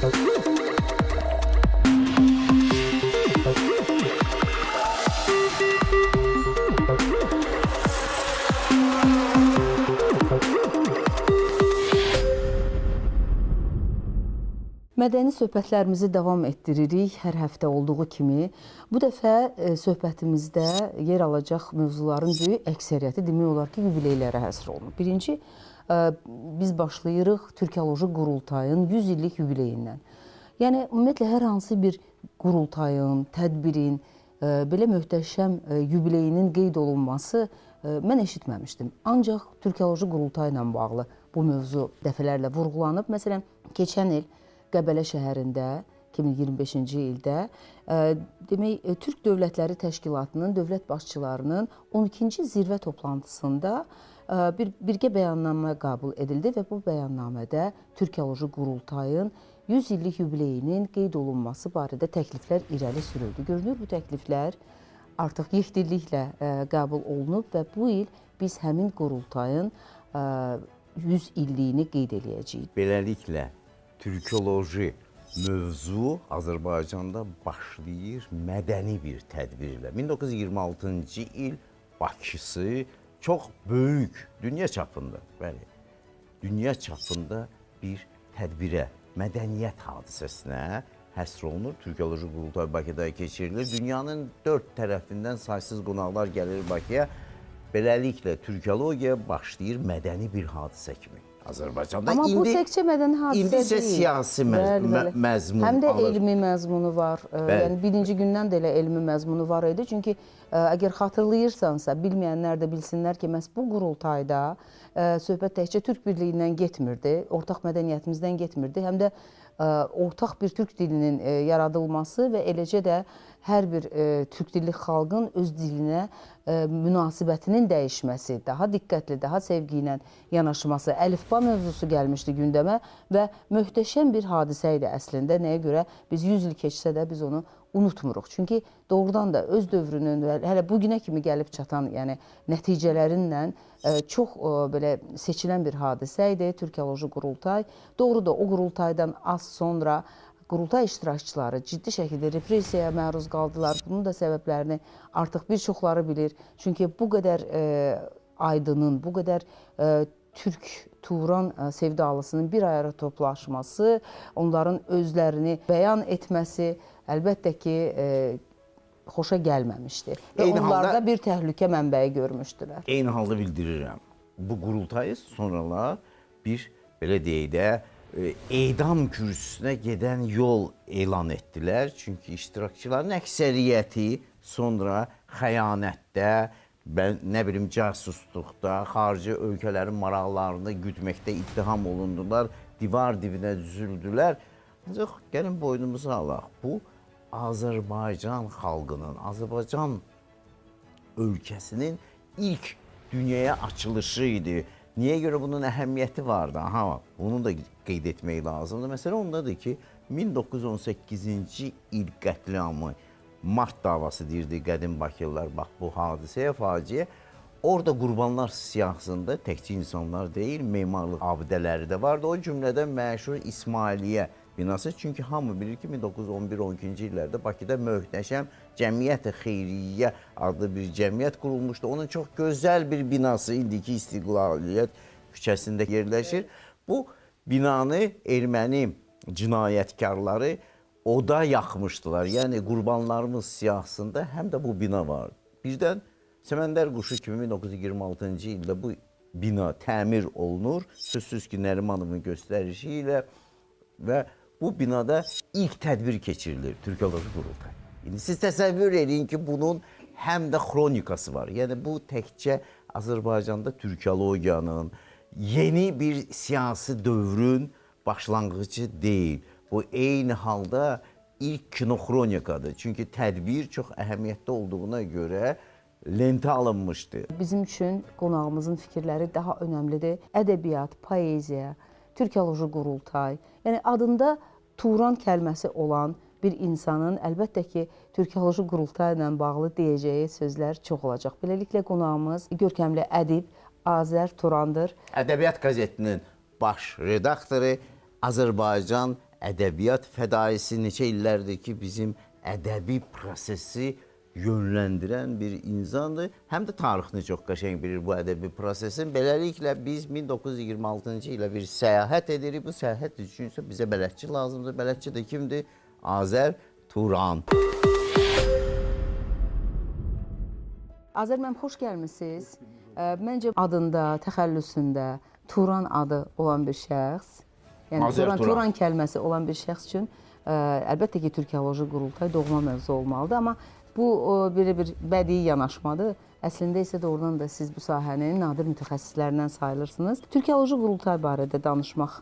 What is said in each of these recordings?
Mədəni söhbətlərimizi davam etdiririk hər həftə olduğu kimi. Bu dəfə söhbətimizdə yer alacaq mövzuların böyük əksəriyyəti demək olar ki, yubileylərə həsr olunub. Birinci, biz başlayırıq Türkoloji Qurultayın 100 illik yubileyindən. Yəni, ümumiyyətlə, hər hansı bir qurultayın, tədbirin, belə möhtəşəm yubileyinin qeyd olunması mən eşitməmişdim. Ancaq Türkoloji Qurultay ilə bağlı bu mövzu dəfələrlə vurğulanıb. Məsələn, keçən il Qəbələ şəhərində 2025-ci ildə demək, Türk Dövlətləri Təşkilatının dövlət başçılarının 12-ci zirvə toplantısında bir birgə bəyannamə qəbul edildi və bu bəyannamədə Türkoloji Qurultayın 100 illik yubileyinin qeyd olunması barədə təkliflər irəli sürüldü. Görünür, bu təkliflər artıq yekdilliklə qəbul olunub və bu il biz həmin qurultayın 100 illiyini qeyd eləyəcəyik. Beləliklə, Türkoloji mövzu Azərbaycanda başlayır mədəni bir tədbirlə. 1926-cı il Bakısı çox böyük, dünya çapında, bəli, dünya çapında bir tədbirə, mədəniyyət hadisəsinə həsr olunur. Türkoloji Qurultay Bakıda keçirilir. Dünyanın dörd tərəfindən saysız qonaqlar gəlir Bakıya. Beləliklə, Türkologiya başlayır mədəni bir hadisə kimi. Azərbaycanda. Amma bu təkcə mədəni hadisə deyil. İndi isə siyasi məzmun həm də elmi məzmunu var. Yəni, birinci gündən də elə elmi məzmunu var idi. Çünki əgər xatırlayırsansa, bilməyənlər də bilsinlər ki, məhz bu qurultayda söhbət təkcə Türk birliyindən getmirdi, ortaq mədəniyyətimizdən getmirdi. Həm də ortaq bir türk dilinin yaradılması və eləcə də hər bir türk dilli xalqın öz dilinə münasibətinin dəyişməsi, daha diqqətli, daha sevgi ilə yanaşması, əlifba mövzusu gəlmişdi gündəmə və möhtəşəm bir hadisə idi əslində. Nəyə görə biz 100 il keçsə də biz onu unutmuruq. Çünki doğrudan da öz dövrünün və hələ bugünə kimi gəlib çatan, yəni nəticələrinlə çox belə seçilən bir hadisə idi Türkoloji Qurultay. Doğrudur, o qurultaydan az sonra qurultay iştirakçıları ciddi şəkildə repressiyaya məruz qaldılar. Bunun da səbəblərini artıq bir çoxları bilir. Çünki bu qədər aydının, bu qədər Türk Turan sevdalısının bir araya toplaşması, onların özlərini bəyan etməsi əlbəttə ki, xoşa gəlməmişdi. Və onlarda bir təhlükə mənbəyi görmüşdülər. Eyni halda bildirirəm, bu qurultayı sonralar bir, belə deyək də, edam kürsüsünə gedən yol elan etdilər. Çünki iştirakçıların əksəriyyəti sonra xəyanətdə, nə bilim, casusluqda, xarici ölkələrin maraqlarını güdməkdə ittiham olundular, divar dibinə düzüldülər. Ancaq gəlin boynumuza alaq, bu Azərbaycan xalqının, Azərbaycan ölkəsinin ilk dünyaya açılışı idi. Niyə görə bunun əhəmiyyəti vardı? Aha, bunu da qeyd etmək lazımdır. Məsələ ondadır ki, 1918-ci il qətliamı, Mart davası deyirdi qədim Bakılılar, bax bu hadisəyə, faciə. Orada qurbanlar siyahısında təkcə insanlar deyil, memarlıq abidələri də vardı. O cümlədən məşhur İsmailiyyə binası. Çünki hamı bilir ki, 1911-12-ci illərdə Bakıda möhtəşəm Cəmiyyət-i Xeyriyyə adlı bir cəmiyyət qurulmuşdu. Onun çox gözəl bir binası indiki İstiqlaliyyət küçəsində yerləşir. Bu binanı erməni cinayətkarları oda yaxmışdılar. Yəni, qurbanlarımız siyahısında həm də bu bina var. Birdən Səməndər quşu kimi 1926-cı ildə bu bina təmir olunur. Sözsüz ki, Nərimanovun göstərişi ilə və bu binada ilk tədbir keçirilir, Türkoloji Qurultay. İndi siz təsəvvür edin ki, bunun həm də xronikası var. Yəni, bu təkcə Azərbaycanda Türkologiyanın yeni bir siyasi dövrün başlanğıcı deyil. Bu, eyni halda ilk kinoxronikadır. Çünki tədbir çox əhəmiyyətli olduğuna görə lentə alınmışdı. Bizim üçün qonağımızın fikirləri daha önəmlidir. Ədəbiyyat, poeziya, Türkoloji Qurultay, yəni adında Turan kəlməsi olan bir insanın əlbəttə ki, Türkoloji Qurultay ilə bağlı deyəcəyi sözlər çox olacaq. Beləliklə qonağımız görkəmli ədib Azər Turandır. Ədəbiyyat qəzetinin baş redaktoru, Azərbaycan ədəbiyyat fədaisi, neçə illərdir ki, bizim ədəbi prosesi yönləndirən bir insandır. Həm də tarixini çox qəşəng bilir bu ədəbi prosesin. Beləliklə biz 1926-cı ilə bir səyahət edirik. Bu səyahət üçün isə bizə bələdçi lazımdır. Bələdçi də kimdir? Azər Turan. Azər müəllim, xoş gəlmisiniz. Məncə adında, təxəllüsündə Turan adı olan bir şəxs, yəni Turan, Turan kəlməsi olan bir şəxs üçün əlbəttə ki, Türkiyoloji Qurultay doğma mövzu olmalıdır, amma bu belə bir bədii yanaşmadır. Əslində isə doğrudan da siz bu sahənin nadir mütəxəssislərindən sayılırsınız. Türkiyoloji Qurultay barədə danışmaq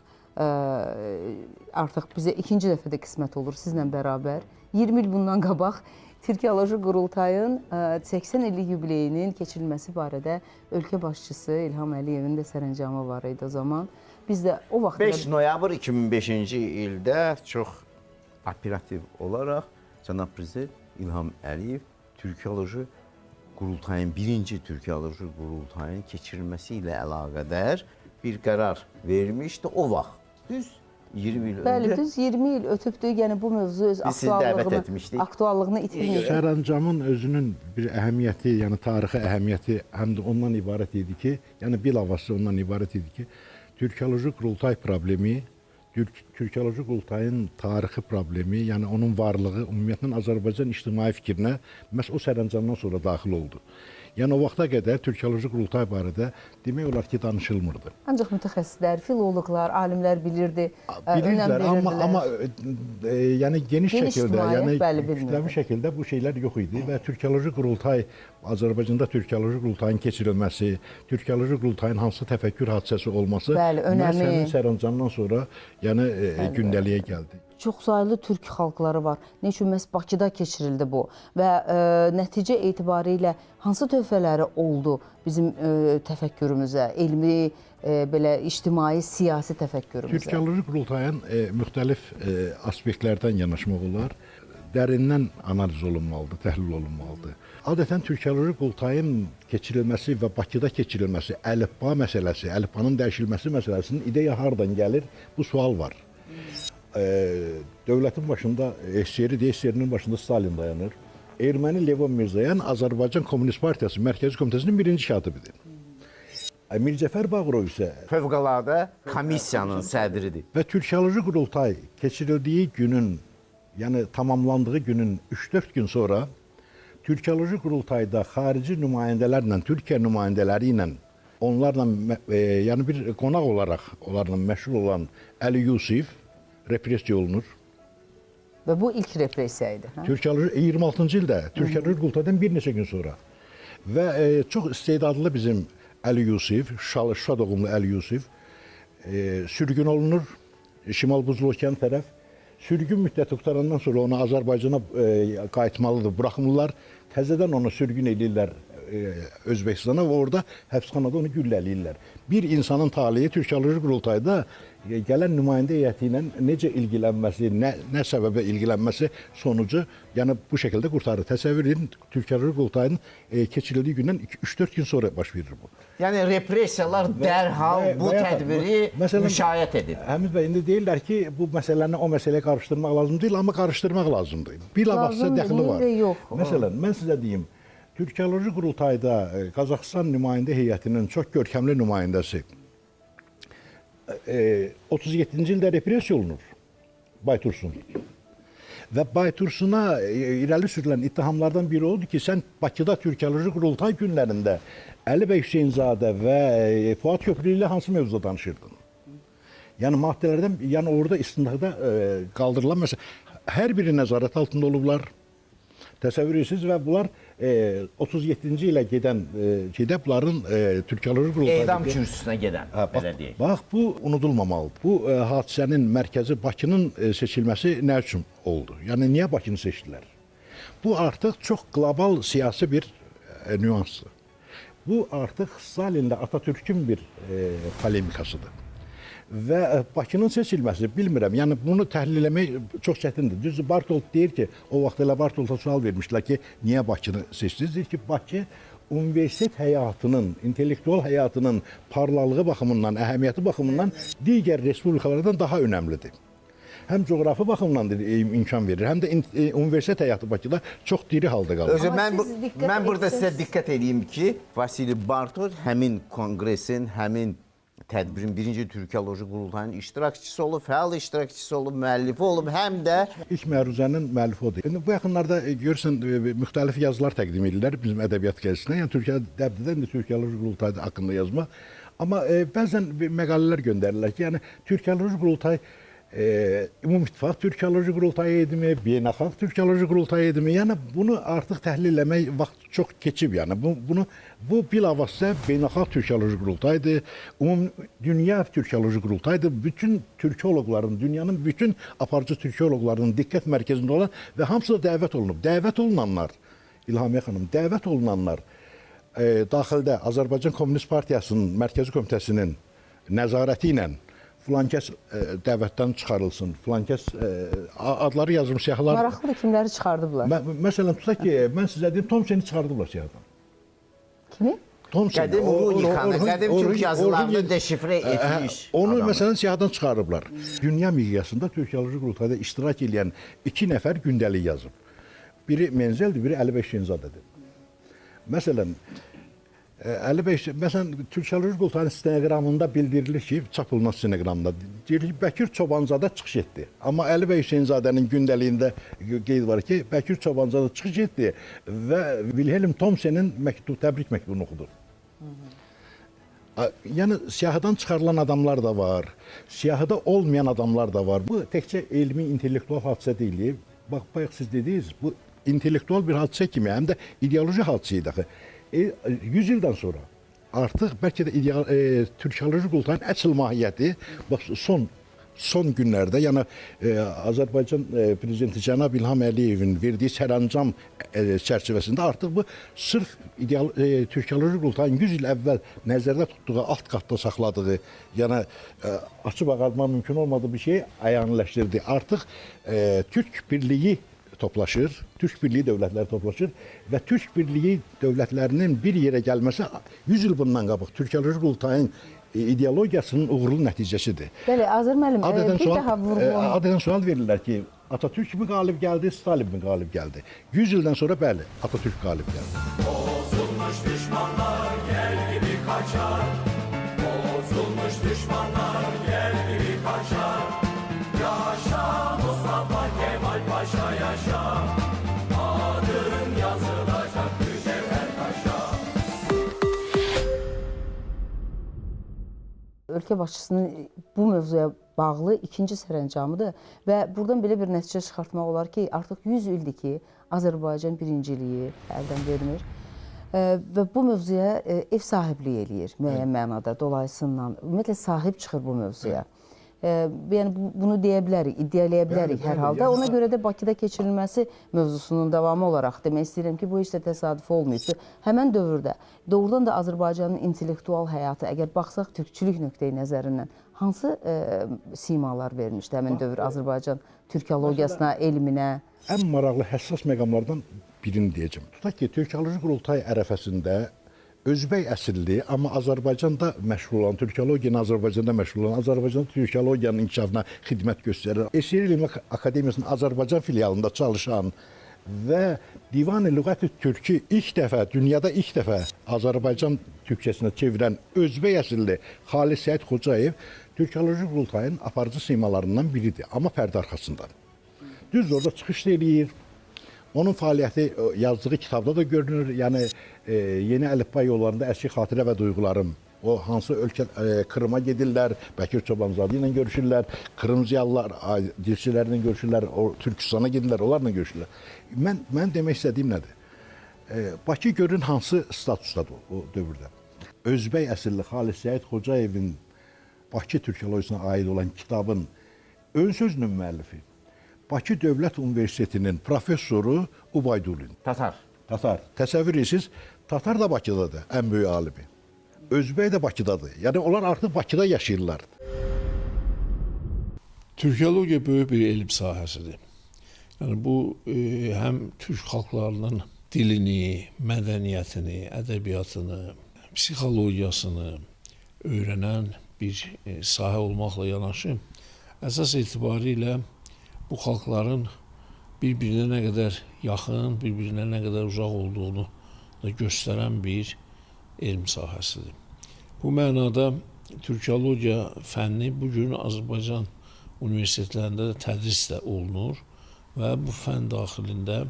artıq bizə ikinci dəfə də qismət olur sizlə bərabər. 20 il bundan qabaq Türkiyoloji Qurultayın 80 illik yubileyinin keçirilməsi barədə ölkə başçısı İlham Əliyevin də sərəncamı var idi o zaman. Biz də o vaxt 5 noyabr 2005-ci ildə çox operativ olaraq cənab prezident İlham Əliyev Türkiyoloji Qurultayın, birinci Türkiyoloji Qurultayın keçirilməsi ilə əlaqədar bir qərar vermişdi o vaxt. Düz 20 il öncə. Bəli, düz 20 il ötübdür. Yəni bu mövzu öz aktuallığını itirməyib. Sərəncamın özünün bir əhəmiyyəti, yəni tarixi əhəmiyyəti həm də ondan ibarət idi ki, yəni bilavasitə ondan ibarət idi ki, Türkiyoloji Qurultay problemi, Türkiyoloji Qurultayın tarixi problemi, yəni onun varlığı ümumiyyətlə Azərbaycan ictimai fikrinə məhz o sərəncamdan sonra daxil oldu. Yəni o vaxta qədər Türkiyoloji Qurultay barədə demək olar ki, danışılmırdı. Ancaq mütəxəssislər, filoloqlar, alimlər bilirdi, bilirdilər, amma yəni geniş şəkildə, yəni kütləvi şəkildə bu şeylər yox idi və Türkiyoloji Qurultay, Azərbaycanda Türkiyoloji Qurultayın keçirilməsi, Türkiyoloji Qurultayın hansı təfəkkür hadisəsi olması məhz həmin sərəncamdan sonra yəni gündəliyə gəldi. Çoxsaylı türk xalqları var. Nə üçün məhz Bakıda keçirildi bu? Və nəticə etibarilə hansı töhfələri oldu bizim təfəkkürümüzə, elmi, belə ictimai, siyasi təfəkkürümüzə? Türkiyoloji Qurultayın müxtəlif aspektlərdən yanaşmaq olar. Dərindən analiz olunmalıdır, təhlil olunmalıdır. Adətən Türkiyoloji Qurultayın keçirilməsi və Bakıda keçirilməsi, əlifba məsələsi, əlifbanın dəyişilməsi məsələsinin ideya hardan gəlir? Bu sual var. Dövlətin başında SSR, SSR-nin başında Stalin dayanır. Erməni Levon Mirzayan Azərbaycan Komünist Partiyası Mərkəzi Komitəsinin birinci katibidir. Mircəfər Bağırov isə Fövqəladə Komissiyanın sədridir. Və Türkiyoloji Qurultay keçirildiyi günün, yəni tamamlandığı günün 3-4 gün sonra Türkiyoloji Qurultayda xarici nümayəndələrlə, Türkiyə nümayəndələri ilə, onlarla, yəni bir qonaq olaraq onlarla məşğul olan Əli Yusif repressiya olunur. Və bu ilk repressiya idi. Hə? Türkiyoloji 26-cı ildə Türkiyoloji Qurultaydan bir neçə gün sonra və çox istedadlı bizim Əli Yusif, Şuşa doğumlu Əli Yusif sürgün olunur Şimal Buzlu okean tərəf. Sürgün müddəti qurtarandan sonra onu Azərbaycana qayıtmalıdır, buraxmırlar. Təzədən onu sürgün edirlər Özbəkistana və orada həbsxanada onu güllələyirlər. Bir insanın taleyi Türkiyoloji Qurultayda gələn nümayəndə heyəti ilə necə ilgilənməsi, nə səbəbə ilgilənməsi sonucu yəni bu şəkildə qurtarır. Təsəvvür edin, Türkiyoloji Qurultayın keçirildiyi gündən 3-4 gün sonra baş verir bu. Yəni repressiyalar dərhal bu tədbiri müşayiət edib. Həmid bəy, indi deyirlər ki, bu məsələni o məsələyə qarışdırmaq lazım deyil, amma qarışdırmaq lazımdır. Bilavasitə dəxli var. Məsələn, mən sizə deyim, Türkiyoloji Qurultayda Qazaxıstan nümayəndə heyətinin çox görkəmli nümayəndəsi 37-ci ildə repressiya olunur Baytursun. Və Baytursuna irəli sürülən ittihamlardan biri oldu ki, sən Bakıda Türkiyoloji Qurultay günlərində Əli bəy Hüseynzadə və Fuad Köprülü ilə hansı mövzuda danışırdın? Yəni maddələrdən, yəni orada istintaqda qaldırılan məsələ, hər biri nəzarət altında olublar. Təsəvvür edirsiniz və bunlar 37-ci ilə gedən şeydə bunların Türkiyoloji Qurultayı edam kürsüsünə gedən, belə deyək. Bax, bu unudulmamalıdır. Bu hadisənin mərkəzi Bakının seçilməsi nə üçün oldu? Yəni niyə Bakını seçdilər? Bu artıq çox qlobal siyasi bir nüansdır. Bu artıq Stalinlə Atatürk'ün bir polemikasıdır. Və Bakının seçilməsi, bilmirəm, yəni bunu təhlil eləmək çox çətindir. Düzdür, Bartolt deyir ki, o vaxt elə Bartolta sual vermişdilər ki, niyə Bakını seçdiniz? Deyir ki, Bakı universitet həyatının, intellektual həyatının parlaqlığı baxımından, əhəmiyyəti baxımından digər respublikalardan daha önəmlidir. Həm coğrafi baxımdan imkan verir, həm də universitet həyatı Bakıda çox diri halda qalır. Özü, mən burada sizə diqqət edeyim ki, Vasili Bartoş həmin konqresin, həmin tədbirin birinci Türkoloji Qurultayının iştirakçısı olub, fəal iştirakçısı olub, müəllifi olub, həm də... İlk məruzənin müəllifi odur. İndi bu yaxınlarda görürsən, müxtəlif yazılar təqdim edirlər bizim ədəbiyyat gəzisinə. Yəni, Türkiyə dəbdidə indi Türkoloji Qurultayı haqqında yazma. Amma bəzən məqalələr göndərirlər ki, yəni Türkoloji Qurultay Ümumi İttifaq Türkoloji Qurultayı idimi, Beynəlxalq Türkoloji Qurultayı idimi? Yəni bunu artıq təhlil eləmək vaxt çox keçib. Yəni bu bilavasitə Beynəlxalq Türkoloji Qurultayıdır, ümumi dünya Türkoloji Qurultayıdır. Bütün türkoloqların, dünyanın bütün aparıcı türkoloqlarının diqqət mərkəzində olan və hamısı da dəvət olunub. Dəvət olunanlar, İlhamiyə xanım, dəvət olunanlar daxildə Azərbaycan Komünist Partiyasının Mərkəzi Komitəsinin nəzarəti ilə filankəs dəvətdən çıxarılsın, filankəs adları yazılmış siyahılar. Maraqlıdır, kimləri çıxardıblar? Məsələn, tutaq ki, mən sizə deyim, Tomseni çıxardıblar siyahıdan. Kimi? Tomseni. Qədim Runikanı, qədim türk yazılarını deşifrə etmiş. Onu məsələn siyahıdan çıxarıblar. Dünya miqyasında Türkoloji Qurultayda iştirak edən 2 nəfər gündəlik yazıb. Biri Menzeldir, biri Əli bəy Hüseynzadədir. Məsələn, Əli bəy, məsələn, Türkoloji Qurultayının stenoqramında bildirilir ki, çap olunan stenoqramında deyilir ki, Bəkir Çobanzadə çıxış etdi. Amma Əli bəy Hüseynzadənin gündəliyində qeyd var ki, Bəkir Çobanzadə çıxış etdi və Wilhelm Thomsenin təbrik məktubunu oxudu. Yəni, siyahıdan çıxarılan adamlar da var, siyahıda olmayan adamlar da var. Bu, təkcə elmi, intellektual hadisə deyil. Bax, bayaq siz dediniz, bu intellektual bir hadisə kimi, həm də ideoloji hadisə idi axı. 100 ildən sonra artıq bəlkə də Türkoloji Qurultayının əsl mahiyyəti bax, son günlərdə, yəni Azərbaycan Prezidenti cənab İlham Əliyevin verdiyi sərəncam çərçivəsində artıq bu sırf Türkoloji Qurultayının 100 il əvvəl nəzərdə tutduğu, alt qatda saxladığı, yəni açıb ağartmaq mümkün olmadığı bir şeyi əyaniləşdirdi. Artıq Türk Birliyi toplaşır, Türk Birliyi dövlətləri toplaşır və Türk Birliyi dövlətlərinin bir yerə gəlməsi 100 il bundan qabaq Türkoloji Qurultayın ideologiyasının uğurlu nəticəsidir. Bəli, Azər müəllim, bir daha vurğulayın. Adətən sual verirlər ki, Atatürk mi qalib gəldi, Stalin mi qalib gəldi? 100 ildən sonra bəli, Atatürk qalib gəldi. Bozulmuş düşmanlar gel gibi kaçar. Bozulmuş düşmanlar gel gibi kaçar. Yaşa Mustafa Kemal Paşa yaşa. Adın yazılacak mücevher taşa. Ölkə başçısının bu mövzuya bağlı ikinci sərəncamıdır və buradan belə bir nəticə çıxartmaq olar ki, artıq 100 ildir ki, Azərbaycan birinciliyi əldən vermir və bu mövzuya ev sahibliyi eləyir müəyyən mənada, dolayısından. Ümumiyyətlə, sahib çıxır bu mövzuya. Yəni, bunu deyə bilərik, iddia eləyə bilərik hər halda. Ona görə də Bakıda keçirilməsi mövzusunun davamı olaraq demək istəyirəm ki, bu heç də təsadüf olmayıbdır. Həmən dövrdə doğrudan da Azərbaycanın intellektual həyatı, əgər baxsaq türkçülük nöqteyi nəzərindən, hansı simalar vermişdi həmən dövr Azərbaycan türkologiyasına, elminə? Ən maraqlı, həssas məqamlardan birini deyəcəm. Tutaq ki, Türkoloji Qurultay ərəfəsində Özbək əsilli, amma Azərbaycanda məşğul olan, türkologiyanın Azərbaycanda məşğul olan, Azərbaycanda türkologiyanın inkişafına xidmət göstərir. SSR Elmi Akademiyasının Azərbaycan filialında çalışan və Divan-ı Lüğət-i Türkü ilk dəfə, dünyada ilk dəfə Azərbaycan türkçəsinə çevirən Özbək əsilli Xalid Səid Xocayev Türkoloji Qurultayın aparıcı simalarından biridir, amma pərdə arxasında. Düz orada çıxış eləyir. Onun fəaliyyəti yazdığı kitabda da görünür. Yəni, yeni əlifba yollarında əski xatirə və duyğularım. O, hansı ölkə Krıma gedirlər, Bəkir Çobanzadə ilə görüşürlər, Krım ziyalılar, dilçilərlə görüşürlər, Türkistana gedirlər, onlarla görüşürlər. Mən demək istədiyim nədir? Bakı görün hansı statusdadır o dövrdə. Özbək əsilli Xalid Səid Xocayevin Bakı türkologisine aid olan kitabın ön sözünün müəllifi Bakı Dövlət Universitetinin professoru Ubaydulin. Tatar. Tatar. Təsəvvür edirsiniz, Tatar da Bakıdadır, ən böyük alimi. Özbək də Bakıdadır. Yəni onlar artıq Bakıda yaşayırlar. Türkologiya böyük bir elm sahəsidir. Yəni bu həm türk xalqlarının dilini, mədəniyyətini, ədəbiyyatını, psixologiyasını öyrənən bir sahə olmaqla yanaşı, əsas etibarilə bu xalqların bir-birinə nə qədər yaxın, bir-birinə nə qədər uzaq olduğunu da göstərən bir elm sahəsidir. Bu mənada türkologiya fənni bugün Azərbaycan universitetlərində də tədris də olunur və bu fən daxilində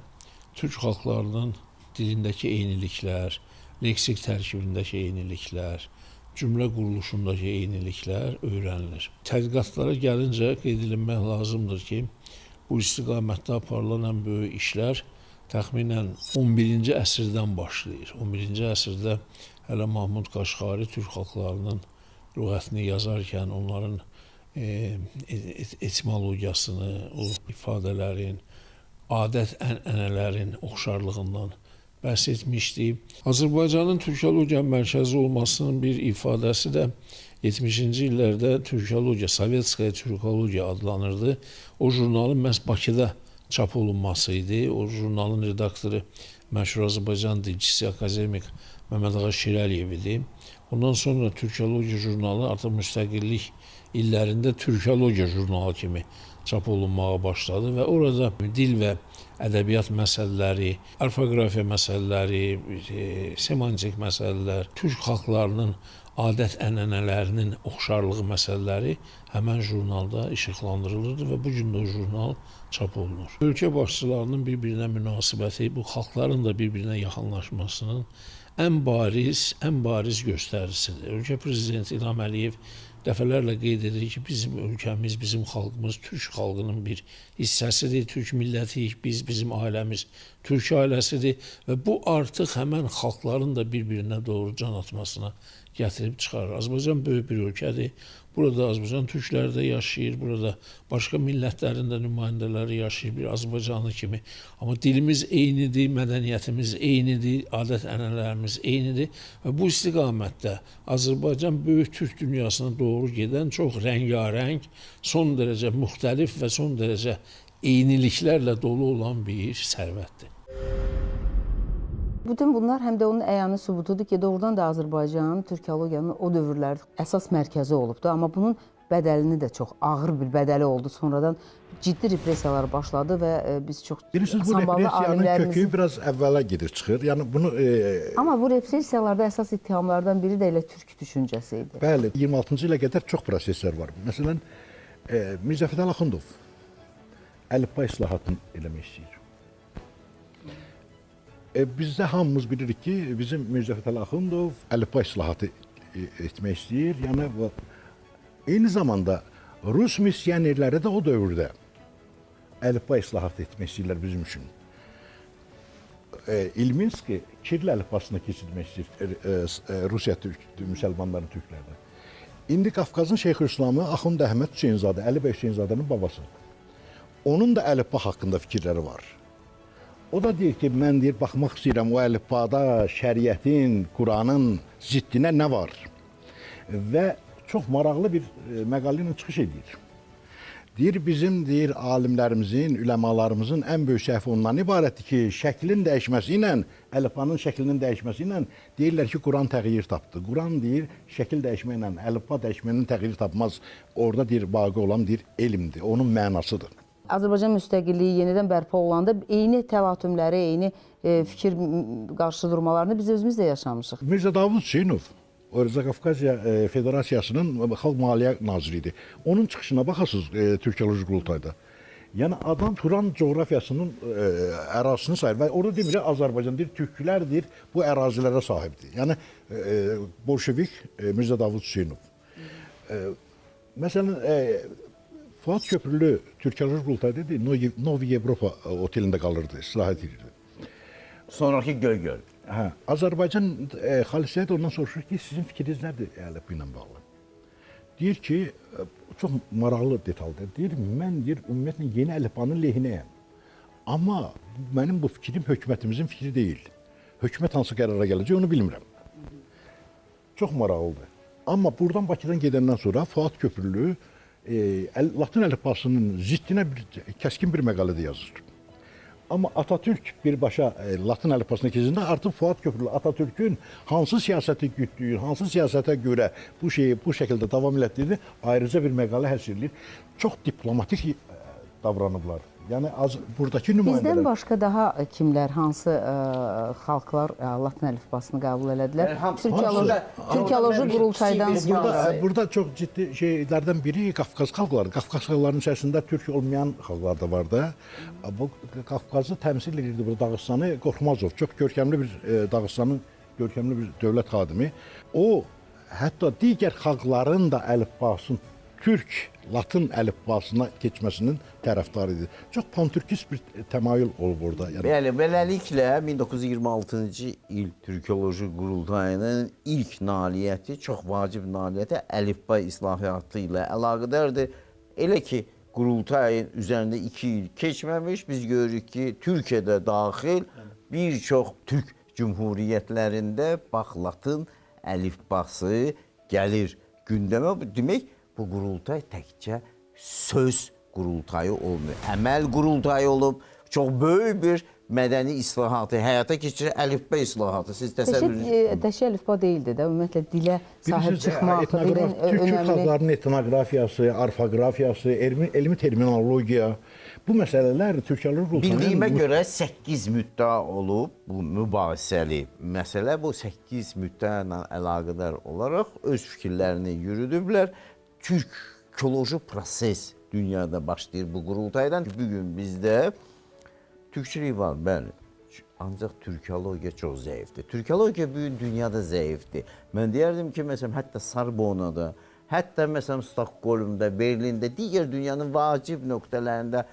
türk xalqlarının dilindəki eyniliklər, leksik tərkibindəki eyniliklər, cümlə quruluşundakı eyniliklər öyrənilir. Tədqiqatlara gəlincə qeyd edilmək lazımdır ki, bu istiqamətdə aparılan ən böyük işlər təxminən 11-ci əsrdən başlayır. 11-ci əsrdə hələ Mahmud Qaşqari türk xalqlarının lüğətini yazarkən onların etimologiyasını, o ifadələrin, adət-ənənələrin oxşarlığından bəhs etmişdi. Azərbaycanın türkologiya mərkəzi olmasının bir ifadəsi də 70-ci illərdə türkologiya, Sovetskaya türkologiya adlanırdı. O jurnalın məhz Bakıda çap olunması idi. O jurnalın redaktoru məşhur Azərbaycan dilçisi, akademik Məmməd Ağa Şirəliyev idi. Ondan sonra Türkologiya jurnalı artıq müstəqillik illərində Türkologiya jurnalı kimi çap olunmağa başladı və orada dil və ədəbiyyat məsələləri, orfoqrafiya məsələləri, semantik məsələlər, türk xalqlarının adət-ənənələrinin oxşarlığı məsələləri həmən jurnalda işıqlandırılırdı və bu gün də o jurnal çap olunur. Ölkə başçılarının bir-birinə münasibəti, bu xalqların da bir-birinə yaxınlaşmasının ən bariz göstəricisidir. Ölkə prezidenti İlham Əliyev dəfələrlə qeyd edir ki, bizim ölkəmiz, bizim xalqımız türk xalqının bir hissəsidir, türk millətiyik, biz, bizim ailəmiz türk ailəsidir və bu artıq həmən xalqların da bir-birinə doğru can atmasına gətirib çıxarır. Azərbaycan böyük bir ölkədir. Burada Azərbaycan türkləri də yaşayır, burada başqa millətlərin də nümayəndələri yaşayır bir Azərbaycanlı kimi. Amma dilimiz eynidir, mədəniyyətimiz eynidir, adət-ənənələrimiz eynidir və bu istiqamətdə Azərbaycan böyük türk dünyasına doğru gedən çox rəngarəng, son dərəcə müxtəlif və son dərəcə eyniliklərlə dolu olan bir sərvətdir. Bütün bunlar həm də onun əyani sübutudur ki, doğrudan da Azərbaycan türkologiyanın o dövrlərdə əsas mərkəzi olubdu. Amma bunun bədəlini də çox ağır bir bədəli oldu. Sonradan ciddi repressiyalar başladı və biz çox bilirsiniz, bu repressiyanın kökü biraz əvvələ gedir, çıxır. Yəni bunu Amma bu repressiyalarda əsas ittihamlardan biri də elə türk düşüncəsi idi. Bəli, 26-cı ilə qədər çox proseslər var. Məsələn, Mirzə Fətəli Axundov əlifba islahatını eləmək istəyir. Bizdə hamımız bilirik ki, bizim Mirzə Fətəli Axundov əlifba islahatı etmək istəyir. Yəni, eyni zamanda Rus missionerləri də o dövrdə əlifba islahatı etmək istəyirlər bizim üçün. İlminski Kiril əlifbasını keçirmək istəyir Rusiya müsəlmanların türklərinə. İndi Qafqazın Şeyxülislamı Axund Əhməd Hüseynzadə, Əli bəy Hüseynzadənin babası. Onun da əlifba haqqında fikirləri var. O da deyir ki, mən deyir, baxmaq istəyirəm o əlifbada şəriətin, Quranın ziddinə nə var? Və çox maraqlı bir məqalə ilə çıxış edir. Deyir, bizim, deyir, alimlərimizin, üləmalarımızın ən böyük səhvi ondan ibarətdir ki, şəklin dəyişməsi ilə, əlifbanın şəklinin dəyişməsi ilə deyirlər ki, Quran təğyir tapdı. Quran deyir, şəkil dəyişməklə, əlifba dəyişməklə təğyir tapmaz. Orada deyir, baqi olan deyir, elmdir, onun mənasıdır. Azərbaycan müstəqilliyi yenidən bərpa olanda eyni təlatümləri, eyni fikir qarşıdurmalarını biz özümüz də yaşamışıq. Mirzə Davud Hüseynov, Zaqafqaziya Federasiyasının Xalq Maliyyə Naziri idi. Onun çıxışına baxasınız Türkoloji Qurultayda. Yəni adam Turan coğrafiyasının ərazisini sayır və orada demir Azərbaycan deyir, türklər deyir, bu ərazilərə sahibdir. Yəni bolşevik Mirzə Davud Hüseynov. Məsələn, Fuad Köprülü Türkoloji Qurultayda dedi, Novi Avropa otelində qalırdı, istirahət edirdi. Sonraki Göygöl. Hə, Azərbaycan Xalis Səyid ondan soruşur ki, sizin fikriniz nədir əlifba ilə bağlı? Deyir ki, çox maraqlı detaldır. Deyir, mən deyir, ümumiyyətlə yeni əlifbanın lehinəyəm. Amma mənim bu fikrim hökumətimizin fikri deyil. Hökumət hansı qərara gələcək onu bilmirəm. Çox maraqlıdır. Amma buradan Bakıdan gedəndən sonra Fuad Köprülü Latin əlifbasının ziddinə kəskin bir məqalə də yazır. Amma Atatürk birbaşa Latin əlifbasına keçəndə artıq Fuad Köprülü Atatürk'ün hansı siyasəti gütdüyü, hansı siyasətə görə bu şeyi bu şəkildə davam elətdiyini ayrıca bir məqalə həsr edir. Çox diplomatik davranıblar. Yəni buradakı nümayəndələr. Bizdən başqa daha kimlər, hansı xalqlar Latın əlifbasını qəbul elədilər? Türkoloji qurultaydan sonra. Burada çox ciddi şeylərdən biri Qafqaz xalqları. Qafqaz xalqlarının içərisində türk olmayan xalqlar da var da. Bu Qafqazı təmsil edirdi bu Dağıstanı Qorxmazov. Çox görkəmli bir Dağıstanın görkəmli bir dövlət xadimi. O hətta digər xalqların da əlifbasını türk, Latın əlifbasına keçməsinin tərəfdarı idi. Çox pantürkist bir təmayül olub orada. Yəni. Bəli, beləliklə 1926-cı il Türkoloji Qurultayının ilk nailiyyəti, çox vacib nailiyyəti əlifba islahatı ilə əlaqədardır. Elə ki, qurultayın üzərində 2 il keçməmiş, biz görürük ki, Türkiyədə daxil bir çox türk cümhuriyyətlərində bax, Latın əlifbası gəlir gündəmə. Demək, bu qurultay təkcə söz qurultayı olmuyor. Əməl qurultayı olub, çox böyük bir mədəni islahatı həyata keçirir, əlifba islahatı. Siz təsəvvür edirsiniz. Təkcə əlifba deyildi də, ümumiyyətlə dilə sahib çıxmaq, dilin önəmli... Türk xalqlarının etnoqrafiyası, orfoqrafiyası, elmi terminologiya, bu məsələlər Türkoloji qurultayının... Bildiyimə görə 8 müddəa olub, bu mübahisəli məsələ, bu 8 müddəa ilə əlaqədar olaraq öz fikirlərini yürüdüblər. Türkoloji proses dünyada başlayır bu qurultaydan. Bugün bizdə türkçülük var, bəli. Ancaq türkologiya çox zəifdir. Türkologiya bugün dünyada zəifdir. Mən deyərdim ki, məsələn, hətta Sorbonada, hətta məsələn, Stokholmda, Berlində, digər dünyanın vacib nöqtələrində,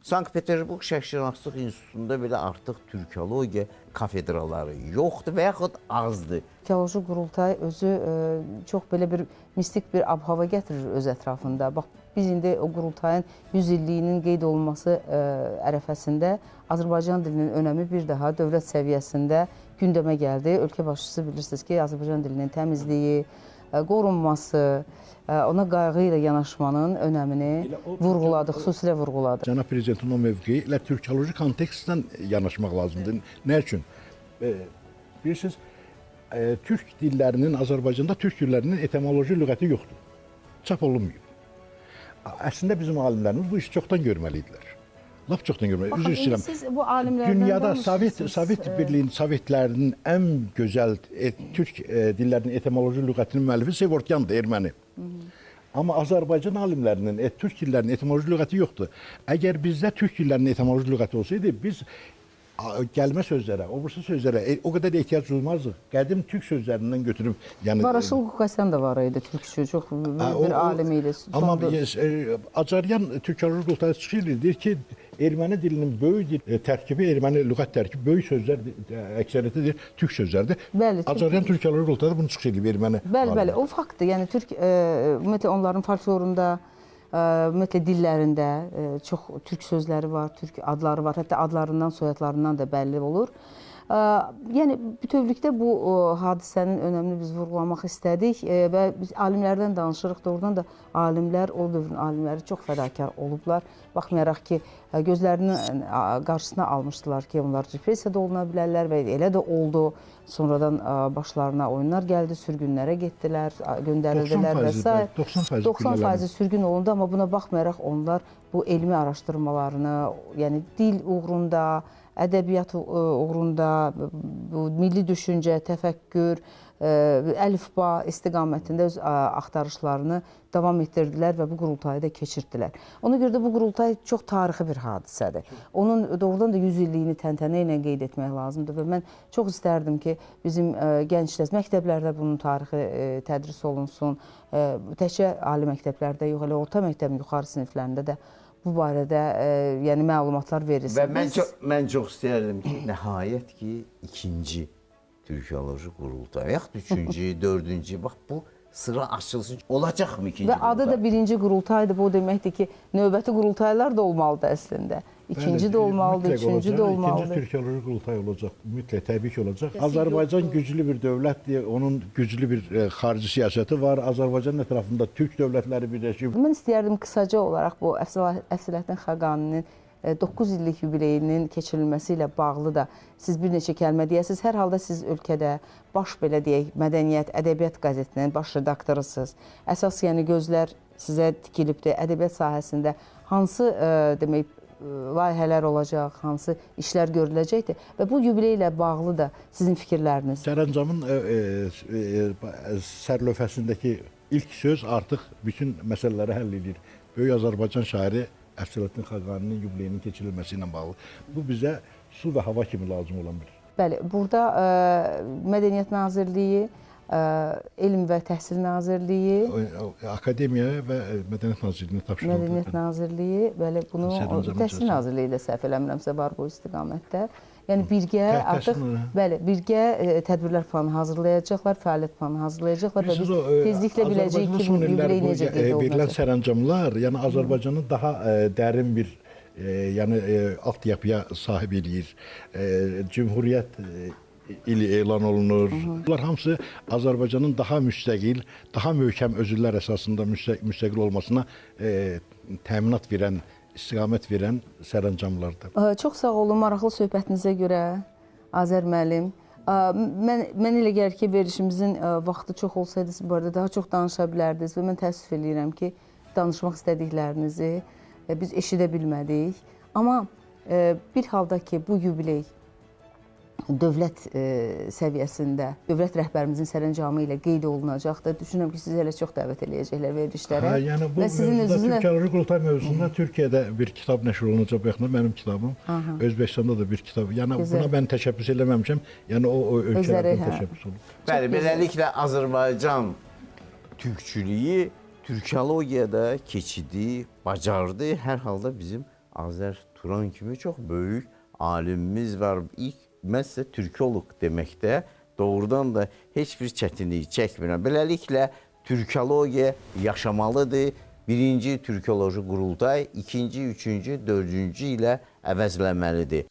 Sankt-Peterburq Şərqşünaslıq İnstitutunda belə artıq türkologiya kafedraları yoxdur və yaxud azdır. Türkoloji qurultay özü çox belə bir mistik bir ab-hava gətirir öz ətrafında. Bax, biz indi o qurultayın 100 illiyinin qeyd olunması ərəfəsində Azərbaycan dilinin önəmi bir daha dövlət səviyyəsində gündəmə gəldi. Ölkə başçısı bilirsiniz ki, Azərbaycan dilinin təmizliyi, qorunması, ona qayğı ilə yanaşmanın önəmini vurğuladı, xüsusilə vurğuladı. Cənab Prezidentin o mövqeyi ilə türkoloji kontekstdən yanaşmaq lazımdır. Nə üçün? Bilirsiniz, türk dillərinin, Azərbaycanda türk dillərinin etimoloji lüğəti yoxdur. Çap olunmayıb. Əslində bizim alimlərimiz bu işi çoxdan görməli idilər. Lap çoxdan görməli. Üzr istəyirəm. Siz bu alimlərdən dünyada Sovet Birliyinin, Sovetlərinin ən gözəl türk dillərinin etimoloji lüğətinin müəllifi Sevortyandır, erməni. Amma Azərbaycan alimlərinin türk dillərinin etimoloji lüğəti yoxdur. Əgər bizdə türk dillərinin etimoloji lüğəti olsaydı, biz gəlmə sözlərə, o birisi sözlərə o qədər ehtiyac duymazdıq. Qədim türk sözlərindən götürüb, yəni Varaşıl Qukasyan da var idi, türkçü, çox böyük bir alim idi. Amma Acaryan Türkoloji qurultayı çıxır, deyir ki, erməni dilinin böyük tərkibi, erməni lüğət tərkibi, böyük sözlər əksəriyyətidir, türk sözlərdir. Bəli, Acaryan Türkoloji qurultayda bunu çıxış edib erməni. Bəli, bəli, o faktdır. Yəni türk ümumiyyətlə onların folklorunda, ümumiyyətlə dillərində çox türk sözləri var, türk adları var, hətta adlarından, soyadlarından da bəlli olur. Yəni bütövlükdə bu hadisənin önəmini biz vurğulamaq istədik və biz alimlərdən danışırıq. Doğrudan da alimlər, o dövrün alimləri çox fədakar olublar. Baxmayaraq ki, gözlərinin qarşısına almışdılar ki, onlar repressiyada oluna bilərlər və elə də oldu. Sonradan başlarına oyunlar gəldi, sürgünlərə getdilər, göndərildilər və s. 90% sürgün olundu, amma buna baxmayaraq onlar bu elmi araşdırmalarını, yəni dil uğrunda, ədəbiyyat uğrunda, bu milli düşüncə, təfəkkür, əlifba istiqamətində öz axtarışlarını davam etdirdilər və bu qurultayı da keçirdilər. Ona görə də bu qurultay çox tarixi bir hadisədir. Onun doğrudan da 100 illiyini təntənə ilə qeyd etmək lazımdır və mən çox istərdim ki, bizim gənclər məktəblərdə bunun tarixi tədris olunsun, təkcə ali məktəblərdə yox, elə orta məktəbin yuxarı siniflərində də bu barədə yəni məlumatlar verilsin. Və mən çox istəyərdim ki, nəhayət ki, ikinci Türkoloji qurultay, yaxud üçüncü, dördüncü, bax bu sıra açılsın. Olacaqmı ikinci qurultay? Və adı da birinci qurultaydır. Bu deməkdir ki, növbəti qurultaylar da olmalıdır əslində. İkinci də olmalıdır, üçüncü də olmalıdır. İkinci Türkoloji qurultay olacaq, mütləq təbii ki olacaq. Azərbaycan güclü bir dövlətdir, onun güclü bir xarici siyasəti var. Azərbaycanın ətrafında türk dövlətləri birləşib. Mən istəyərdim qısaca olaraq bu Əfzələddin Xaqaninin 9 illik yubileyinin keçirilməsi ilə bağlı da siz bir neçə kəlmə deyəsiniz. Hər halda siz ölkədə baş belə deyək, Mədəniyyət, Ədəbiyyat qəzetinin baş redaktorısınız. Əsas yəni gözlər sizə tikilibdir. Ədəbiyyat sahəsində Hansı demək layihələr olacaq, hansı işlər görüləcəkdir və bu yubiley ilə bağlı da sizin fikirləriniz. Sərəncamın sərlövhəsindəki ilk söz artıq bütün məsələləri həll edir. Böyük Azərbaycan şairi Əfzələddin Xaqaninin yubileyinin keçirilməsi ilə bağlı. Bu bizə su və hava kimi lazım olan bir. Bəli, burada Mədəniyyət Nazirliyi, Elm və Təhsil Nazirliyi, Akademiya və Mədəniyyət Nazirliyinə tapşırıldı. Mədəniyyət Nazirliyi, bəli, bunu Təhsil Nazirliyi də səhv eləmirəmsə var bu istiqamətdə. Yəni birgə artıq, bəli, birgə tədbirlər planı hazırlayacaqlar, fəaliyyət planı hazırlayacaqlar və biz tezliklə biləcəyik ki, bu yubiley necə qeyd olunacaq. Verilən sərəncamlar, yəni Azərbaycanın daha dərin bir yəni altyapıya sahib eləyir. Cümhuriyyət ili elan olunur. Bunlar hamısı Azərbaycanın daha müstəqil, daha möhkəm özüllər əsasında müstəqil olmasına təminat verən, istiqamət verən sərəncamlardır. Çox sağ olun maraqlı söhbətinizə görə, Azər müəllim. Mən elə gəlir ki, verilişimizin vaxtı çox olsaydı, siz bu arada daha çox danışa bilərdiniz və mən təəssüf eləyirəm ki, danışmaq istədiklərinizi biz eşidə bilmədik. Amma bir halda ki, bu yubiley dövlət səviyyəsində, dövlət rəhbərimizin sərəncamı ilə qeyd olunacaqdır. Düşünürəm ki, sizi elə çox dəvət eləyəcəklər verilişlərə. Yəni bu mövzuda, Türkoloji Qurultay mövzusunda Türkiyədə bir kitab nəşr olunacaq, bu yaxında mənim kitabım. Özbəkistanda da bir kitab. Yəni buna mən təşəbbüs eləməmişəm. Yəni o ölkələrdən təşəbbüs olub. Bəli, beləliklə Azərbaycan türkçülüyü türkologiyada keçidi, bacardı. Hər halda bizim Azər Turan kimi çox böyük alimimiz var. İlk mən sizə türkoloq deməkdə doğrudan da heç bir çətinlik çəkmirəm. Beləliklə, türkologiya yaşamalıdır. Birinci Türkoloji Qurultay, ikinci, üçüncü, dördüncü ilə əvəzlənməlidir.